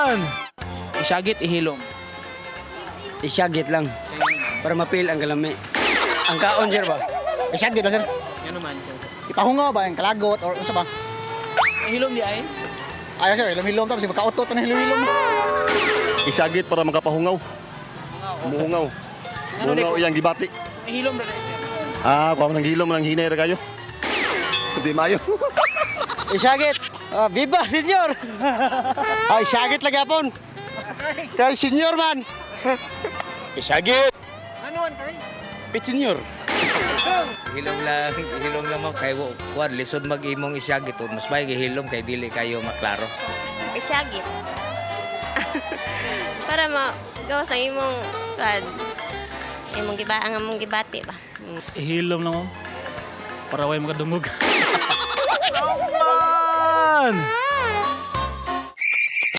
Man! Isagit, ihilom. Isyagit lang. Para mapil ang kalami. Ang kaon, sir ba? Isyagit lang, sir. Ano man? Ipahungaw ba ang kalagot or unsa ba? Ihilom di ay? Ayaw, sir, hilom-hilom tapos makautot na hilom-hilom. Isagit para makapahungaw. Muhungaw. Muhungaw iyang gibati. Ihilom ra sir. Ah, kuha mo ng hilom ng hinay ra kayo. Hindi maayo. Isyagit! Ah, viva, senyor! Ay, syagit lagi apon. Kay senior man. Isagit! Ano kay? Pit senior. Hilom lang, hilom lang mo kay kuan lisod mag imong isyagit o mas may gihilom kay dili kayo maklaro. Isyagit. Para ma gawas ang imong kad imong giba ang imong gibati ba. Ihilom lang, oh. Para way makadungog. Man!